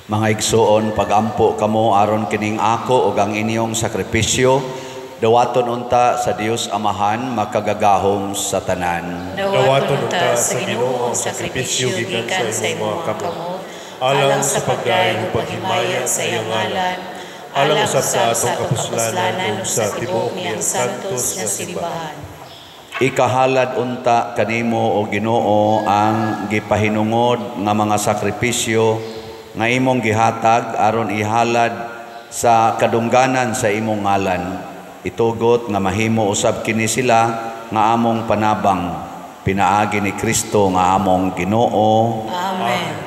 Mga igsuon, pagampo kamo aron kining ako ug ang inyong sakripisyo, dawaton unta sa Dios Amahan makagagahom sa tanan. Dawaton unta sa Ginoo ang sakripisyo gikan sa imong mga kamot, alang sa pagdayeg ug paghimaya sa iyang ngalan, alang usab sa atong kapuslanan ug sa tibuok niyang santos nga simbahan. Ikahalad unta kanimo o Ginoo ang gipahinungod nga mga sakripisyo nga imong gihatag aron ihalad sa kadungganan sa imong ngalan. Itugot nga mahimo usab kini sila nga among panabang pinaagi ni Kristo nga among Ginoo. Amen.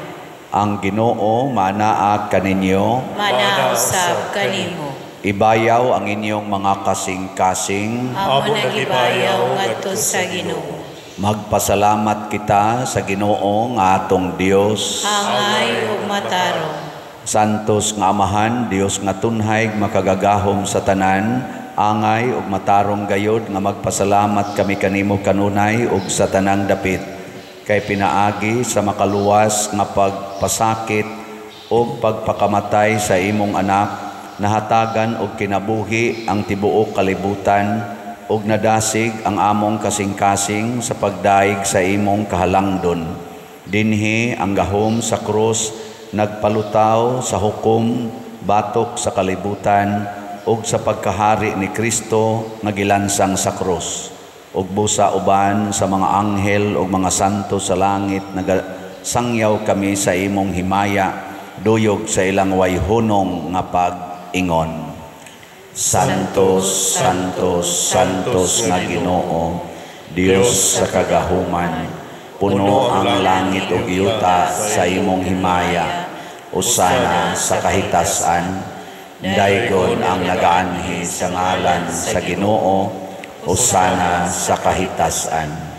Ang Ginoo manaa kaninyo, Manaa usab kanimo. Ibayaw ang inyong mga kasing-kasing. Amo nagibayaw ngadto sa Ginoo. Magpasalamat kita sa Ginoo nga atong Dios. Angay ug matarong. Santos nga Amahan, Dios nga tunhay makagagahom sa tanan, angay ug matarong gayod nga magpasalamat kami kanimo kanunay ug sa tanang dapit. Kay pinaagi sa makaluwas nga pagpasakit ug pagpakamatay sa imong anak, nahatagan og kinabuhi ang tibuok kalibutan ug nadasig ang among kasing-kasing sa pagdaig sa imong kahalangdon. Dinhi ang gahom sa krus nagpalutaw sa hukom batok sa kalibutan ug sa pagkahari ni Kristo nga gilansang sa krus. Ug busa uban sa mga anghel ug mga santo sa langit nagasangyaw kami sa imong himaya duyog sa ilang wayhunong nga pag-ingon. Santos, Santos, Santos nga Ginoo, Dios sa kagahuman, puno ang langit ug yuta sa imong himaya. Usana sa kahitasan, daygon ang nagaanhi sa ngalan sa Ginoo, usana sa kahitasan.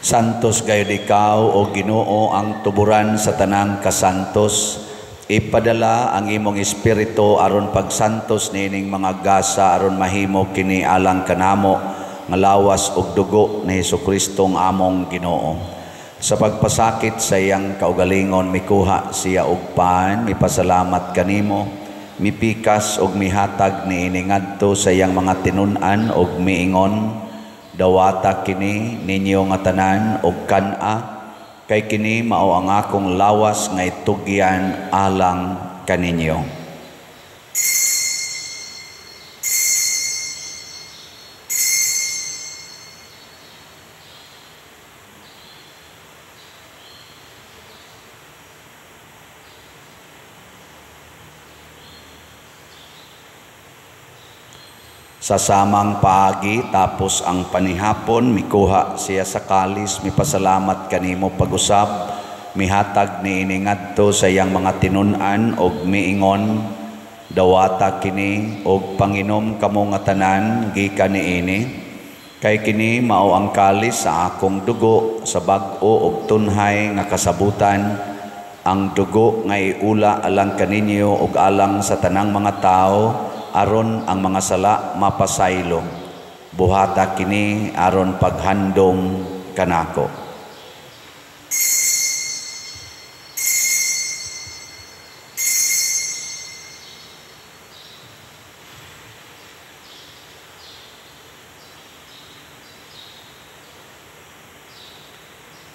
Santos gayud ikaw o Ginoo ang tuburan sa tanang kasantos. Ipadala ang imong espiritu aron pagsantos niining mga gasa aron mahimo kini alang kanamo nga lawas ug dugo ni Hesukristo nga among Ginoo. Sa pagpasakit sa iyang kaugalingon mikuha siya og pan, mipasalamat kanimo, mipikas og mihatag niini ngadto sa iyang mga tinun-an og miingon, dawata kini ninyo nga tanan og kan-a, kay kini mao ang akong lawas nga itugyan alang kaninyo. Sa samang paagi tapos ang panihapon, mikuha siya sa kalis, mipasalamat kanimo pag-usap, mihatag niini ngadto sa iyang mga tinun-an og miingon, dawata kini og panginom kamo nga tanan gikan niini, kay kini mao ang kalis sa akong dugo sa bag-o og tunhay nga kasabutan, ang dugo nga iula alang kaninyo og alang sa tanang mga tawo aron ang mga sala mapasaylo. Buhata kini aron paghandom kanako.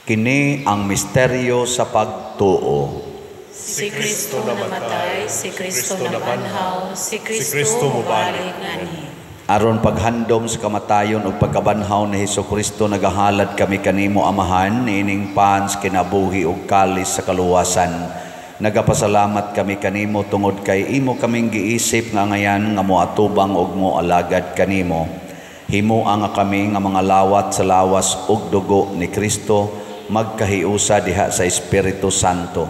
Kini ang misteryo sa pagtuo. Si Kristo namatay, si Kristo nabanhaw, si Kristo mobalik nganhi. Aron paghandom sa kamatayon ug pagkabanhaw ni Hesukristo, nagahalad kami kanimo, Amahan, niining pan sa kinabuhi ug kalis sa kaluwasan. Nagapasalamat kami kanimo tungod kay imo kaming giisip nga angayan nga moatubang ug moalagad kanimo. Himoa nga kami nga mga lawat sa lawas ug dugo ni Kristo magkahiusa diha sa Espiritu Santo.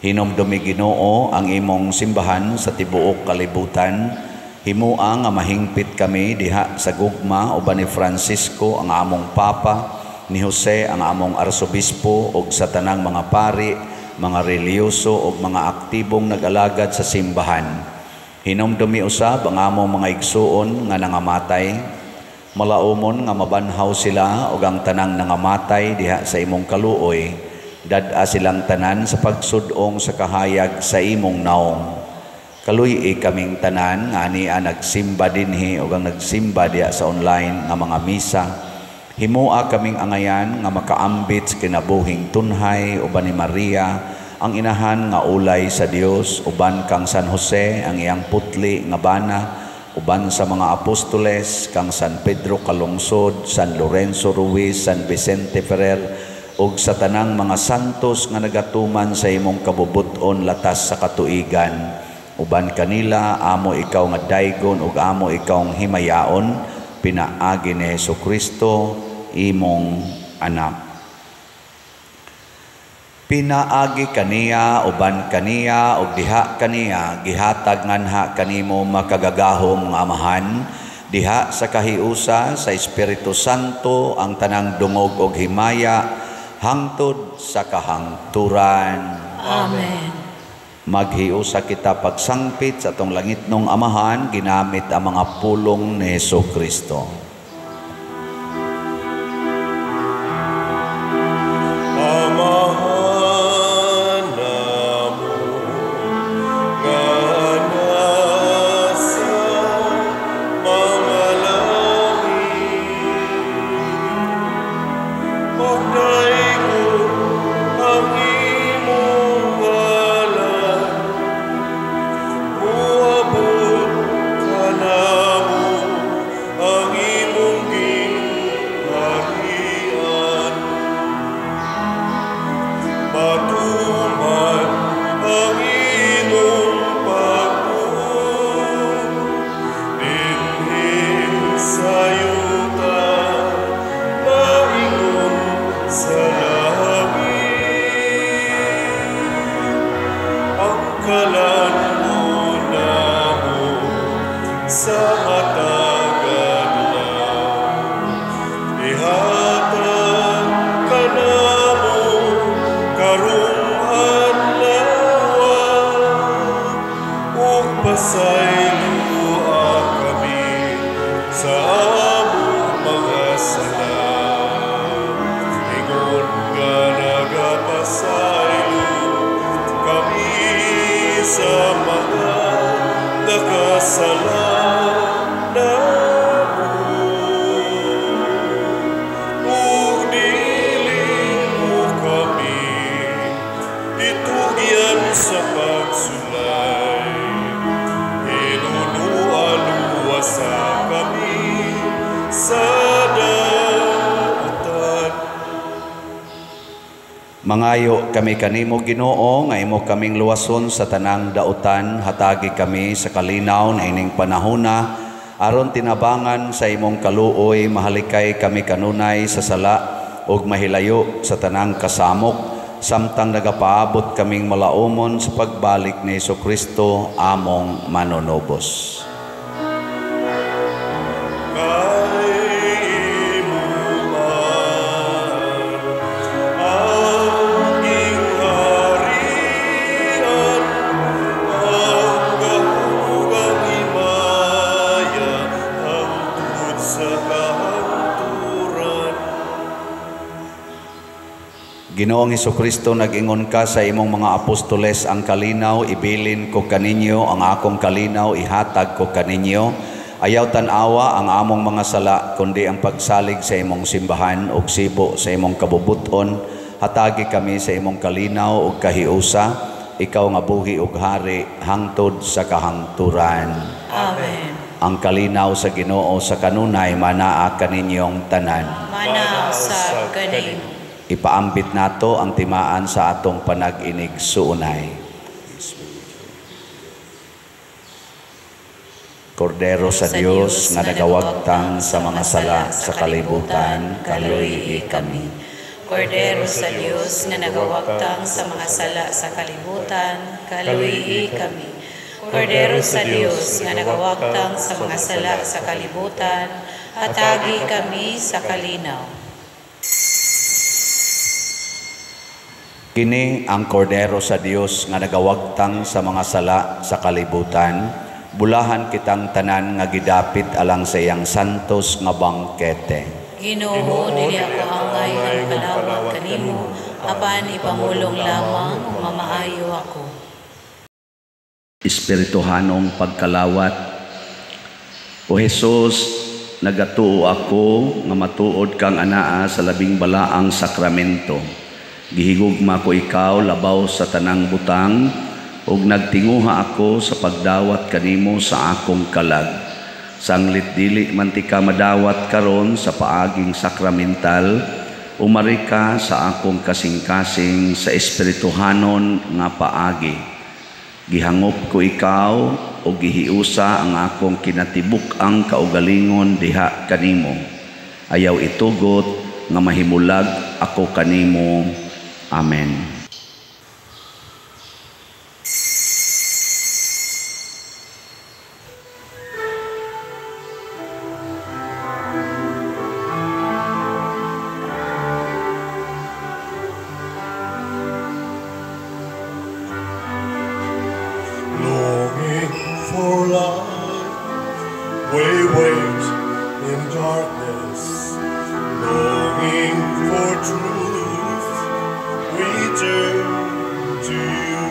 Hinumdumi, Ginoo, ang imong simbahan sa tibuok kalibutan. Himoa nga mahingpit kami diha sa gugma uban ni Francisco ang among Papa, ni Jose ang among Arsobispo ug sa tanang mga pari, mga relihiyoso ug mga aktibong nag-alagad sa simbahan. Hinumdumi usab ang among mga igsuon nga nangamatay. Malaumon nga mabanhaw sila ug ang tanang nangamatay diha sa imong kaluoy. Dad-a silang tanan sa pagsud-ong sa kahayag sa imong naong. Kaluy-i kaming tanan nga ania nagsimba dinhi ug ang nagsimba diha sa online nga mga misa. Himoa kaming angayan nga makaambit sa kinabuhing tunhay uban ni Maria ang inahan nga ulay sa Dios, uban kang San Jose ang iyang putli nga bana, uban sa mga apostoles kang San Pedro Calungsod, San Lorenzo Ruiz, San Vicente Ferrer ug sa tanang mga santos nga nagatuman sa imong kabubut-on latas sa katuigan. Uban kanila amo ikaw nga daygon ug amo ikaw himayaon pinaagi ni Hesukristo imong anak. Pinaagi kaniya, uban kaniya ug diha kaniya, gihatag nganha kanimo, makagagahom nga Amahan, diha sa kahiusa sa Espiritu Santo, ang tanang dungog ug himaya hangtod sa kahangturan. Amen. Maghiusa kita pagsangpit sa atong langitnong Amahan ginamit ang mga pulong ni Hesukristo. Amahan namo nga nasa mga langit, Pagdaygon ang imong ngalan, Muabot kanamo ang imong gingharian. Matuman ang imong pagbuot dinhi sa yuta maingon sa langit. Ang kalan-on namo sa matag adlaw, ihatag kanamo karong adlaw, ug pasayloa kami sa among mga sala, ingon nga nagapasaylo kami sa mga nakasala namo. Ug dili mo kami itugyan sa pagsulay, hinunua luwasa kami sa dautan. Mangayo kami kanimo, Ginoo, nga imo kaming luwason sa tanang dautan. Hatagi kami sa kalinaw na ining panahona aron tinabangan sa imong kaluoy mahalikay kami kanunay sa sala ug mahilayo sa tanang kasamok, samtang nagapaabot kaming malaumon sa pagbalik ni Hesukristo among manunubos. Kay imo man ang gingharian, ang gahom, ang himaya, hangtod sa kahangturan. Ginoong Hesukristo, nag-ingon ka sa imong mga apostoles, "Ang kalinaw ibilin ko kaninyo, ang akong kalinaw ihatag ko kaninyo." Ayaw tan-awa ang among mga sala, kundi ang pagsalig sa imong simbahan ug sibo sa imong kabubuton. Hatagi kami sa imong kalinaw ug kahiusa, ikaw nga buhi ug hari hangtod sa kahangturan. Amen. Ang kalinaw sa Ginoo sa kanunay manaa kaninyong tanan. Manaa usab kanimo. Ipaambit nato ang timaan sa atong panag-inig suunay. Kordero sa Dios nga nagawagtang sa mga sala sa kalibutan, kaluy-i kami. Kordero sa Dios nga nagawagtang sa mga sala sa kalibutan, kaluy-i kami. Kordero sa Dios nga nagawagtang sa mga sala sa kalibutan, hatagi kami sa kalinaw. Kini ang Kordero sa Dios nga nagawagtang sa mga sala sa kalibutan, bulahan kitang tanan nga gidapit alang sa iyang santos nga bangkete. Ginoo, dili ako angay nga mapalawat kanimo, apan ipamulong lamang ug mamaayo ako. Espirituhanong pagkalawat. O Hesus, nagatuo ako nga matuod kang anaa sa labing balaang sakramento. Gihigugma ko ikaw labaw sa tanang butang, ug nagtinguha ako sa pagdawat kanimo sa akong kalag. Sanglit dili man ti ka madawat karon sa paaging sakramental, umari ka sa akong kasing-kasing sa espirituhanon nga paagi. Gihangop ko ikaw o gihiusa ang akong kinatibuk-ang kaugalingon diha kanimo. Ayaw itugot nga mahimulag ako kanimo. Amen. Longing for light, we wait in darkness. Longing for truth, we turn to you.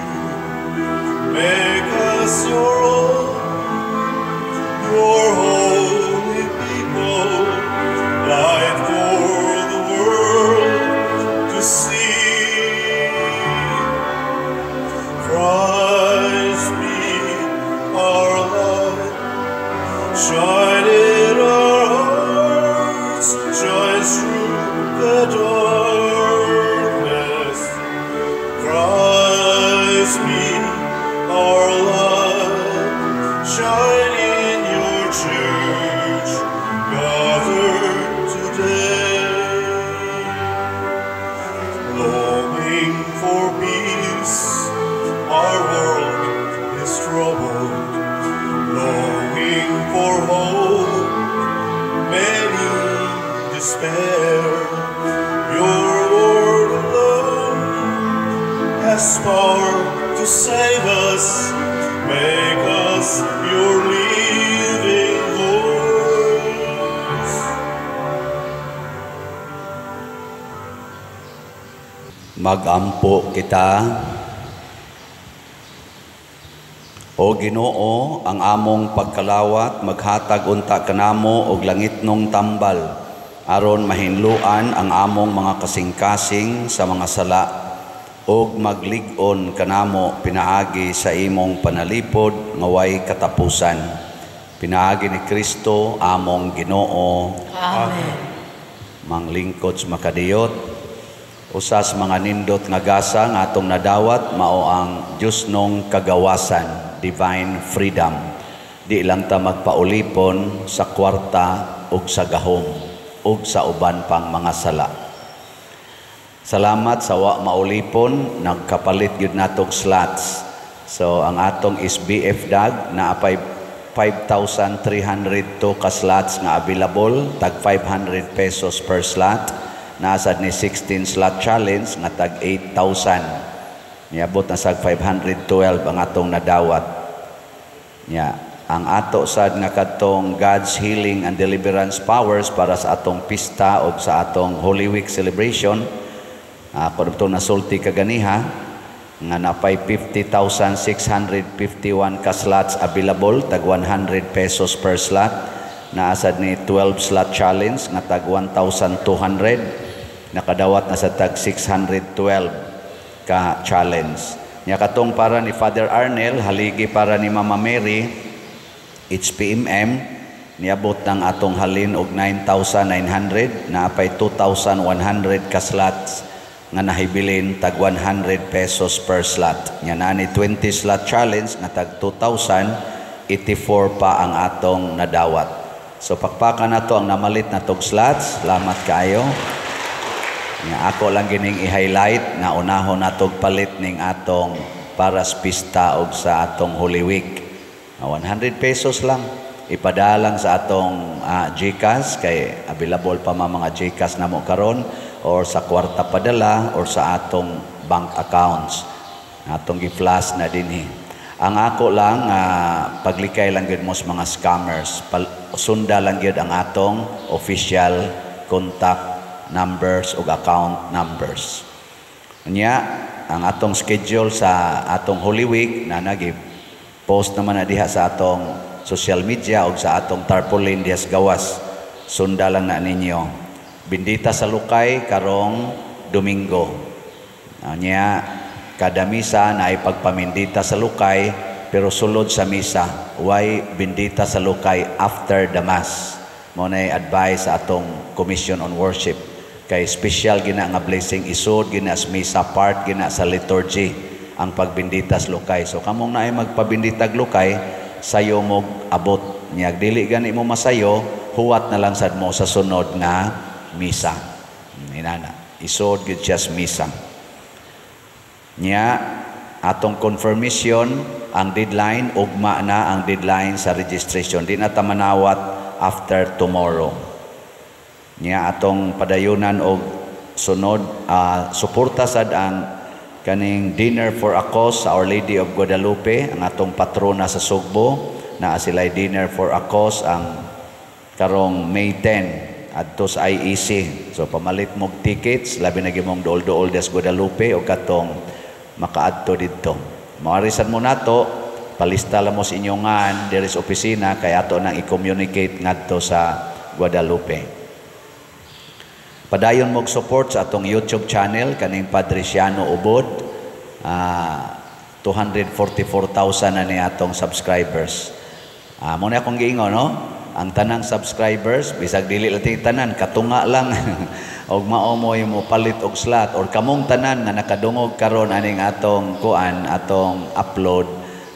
Make us your own, your holy people, light for the world to see. Christ be our light, shine in our hearts, shine through the darkness. Christ be our light, shine in your church, gathered today. Longing for peace, our world is troubled. Longing for hope, many despair. Your word alone has power to save us. Make us your living voice. Magampo kita. O Ginoo, ang among pagkalawat maghatag unta kanamo og langitnong tambal aron mahinluan ang among mga kasing-kasing sa mga sala og maglig-on kanamo pinaagi sa imong panalipod nga way katapusan. Pinaagi ni Kristo among Ginoo. Amen. Manglingkod sa makadiyot, usas mga nindot nga gasa nga atong nadawat mao ang Diyosnong kagawasan, divine freedom. Di lang ta magpaulipon sa kwarta ug sa gahom ug sa uban pang mga sala. Salamat sa wa maulipon, nagkapalit gyud natog slots. So ang atong is BF Dag naa 5,302 ka slots nga available, tag 500 pesos per slot. Nasad ni 16 slot challenge nga tag 8,000. Niabot na sag 512 ang atong nadawat. Nya, ang ato sad nga kadtong God's healing and deliverance powers para sa atong pista o sa atong Holy Week celebration. Ako itong nasulti kaganiha, Nga napay 50,651 ka slots available, tag 100 pesos per slot. Naasad ni 12 slot challenge nga tag 1,200, nakadawat na sa tag 612 ka challenge. Nya katong para ni Father Arnel, haligi para ni Mama Mary, HPMM, niabot ng atong halin og 9,900, naapay 2,100 ka slots nga nahibilin tag 100 pesos per slot. Nya naa ni 20 slot challenge nga tag 2,084 pa ang atong nadawat. So pakpakan nato ang namalit na tog slots. Salamat kaayo. Nya ako lang gining i-highlight nga unahon natog palit ning atong para sa pista og sa atong Holy Week. 100 pesos lang ipadalang sa atong GCash kay available pa mga GCash namo karon, or sa kwarta padala or sa atong bank accounts. Atong gi-flash na dinhi. Ang ako lang paglikay lang gyud mo sa mga scammers. Sunda lang gyud ang atong official contact numbers ug account numbers. Nya ang atong schedule sa atong Holy Week na nagi post naman na diha sa atong social media ug sa atong tarpaulin diha sa gawas. Sunda lang na ninyo. Bindita sa Lukay karong Domingo. Nya kada misa na ay pagpamindita sa Lukay, pero sulod sa misa way bindita sa Lukay after the mass. Mo na advice sa atong Commission on Worship. Kay special gina nga blessing isod gina sa misa, part gina sa liturgy ang pagbindita sa Lukay. So kamong naay magpabinditag Lukay, sayo mo abot niya. Dili gani mo masayo, huwat na lang sad mo sa sunod nga misa. Inana, isod gyud siya sa misa. Nya atong confirmation ang deadline, ugma na ang deadline sa registration. Di na ta manawat after tomorrow. Nya atong padayunan og sunod, suporta sad ang kaning dinner for a cause sa Our Lady of Guadalupe, ang atong patrona sa Sugbo. Naa sila'y dinner for a cause ang karong May 10 adto sa IEC. So pamalit mog tickets, labi na gimong duol-duol des Guadalupe o katong makaadto didto. Maarisan mo nato, palista lang mo sa inyong ngan diri sa opisina kay ato nang i-communicate ngadto sa Guadalupe. Padayon mog support sa atong YouTube channel kaning Padre Siano Ubod. 244,000 na ni atong subscribers. Mo na akong giingon, no? Ang tanang subscribers, bisag dili lang tanan, katunga lang. Og mao mo'y mo palit og slot or kamong tanan nga nakadungog karon aning atong kuan, atong upload,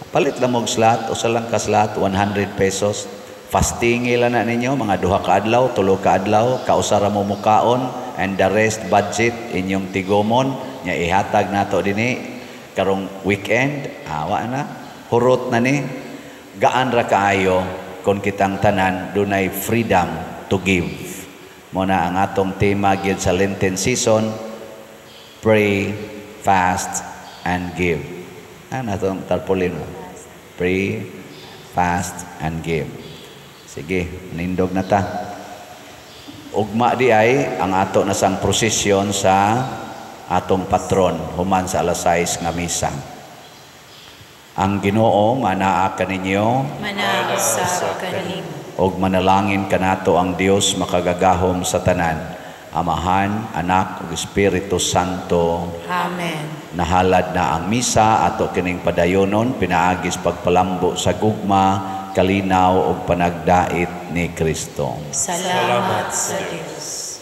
palit lang og slot, usa lang ka slot, 100 pesos. Fasting lang na ninyo, mga 2 ka adlaw, 3 ka adlaw, kausa ra mo mukaon, and the rest budget inyong tigomon, nya ihatag nato dinhi karong weekend, awa na, hurot na ni, gaan ra kaayo kon kitang tanan dunay freedom to give. Mo na ang atong tema gyud sa Lenten season, pray, fast, and give. Ano atong tarpaulin mo? Pray, fast, and give. Sige, nindog na ta. Ugma di ay ang ato na sang prosesyon sa atong patron human sa alas 6 nga misa. Ang Ginoo manaa kaninyo, manaa usab kanimo. Og manalangin kanato ang Dios makagagahom sa tanan, Amahan, Anak ug Espiritu Santo. Amen. Nahalad na ang misa ato kining padayonon pinaagis pagpalambo sa gugma, kalinaw ug panagdait ni Kristo. Salamat sa Dios.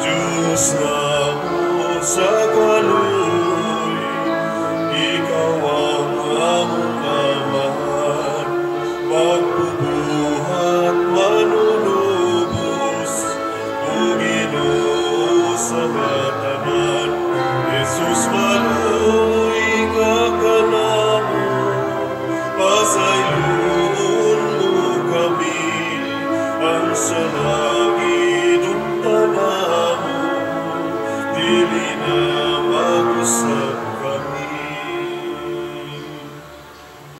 Diyos namo sa kaluoy, ikaw ang among Amahan, magbubuhat manunubos, o Ginoo sa katanan. Jesus maluoy ka kanamo, pasayloon mo kami, ang salagi dunta namo, dili na mag-usab.